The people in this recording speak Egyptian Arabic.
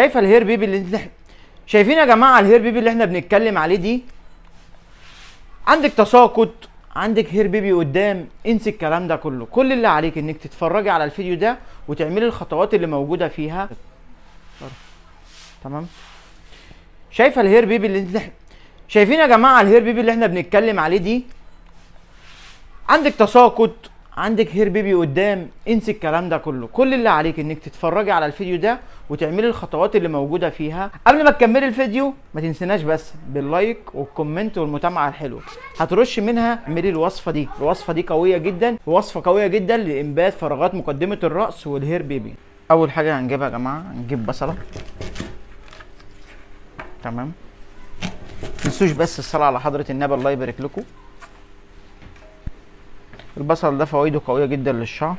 شايفه ال hair baby اللي انت شايفين يا جماعة؟ ال hair baby اللي احنا بنتكلم عليه دي، عندك تساقط، عندك hair baby قدام، انسي الكلام ده كله. كل اللي عليك انك تتفرجي على الفيديو ده وتعملي الخطوات اللي موجودة فيها. تمام؟ شايفه ال hair baby اللي انت شايفين يا جماعة؟ ال hair baby اللي احنا بنتكلم عليه دي، عندك تساقط، عندك hair baby قدام، انسي الكلام ده كله. كل اللي عليك انك تتفرجي على الفيديو ده وتعملي الخطوات اللي موجودة فيها. قبل ما تكملي الفيديو ما تنسيناش بس بال like وال comment والمتابعة الحلوه. هترش منها، اعملي الوصفة دي. الوصفة دي قوية جدا، وصفه قوية جدا لانبات فراغات مقدمه الراس وال hair baby. اول حاجة هنجيبها يا جماعه، هنجيب بصله. تمام؟ تنسوش بس الصلاة على حضره النبي، الله يبارك لكم. البصل ده فوائده قوية جدا للشعر.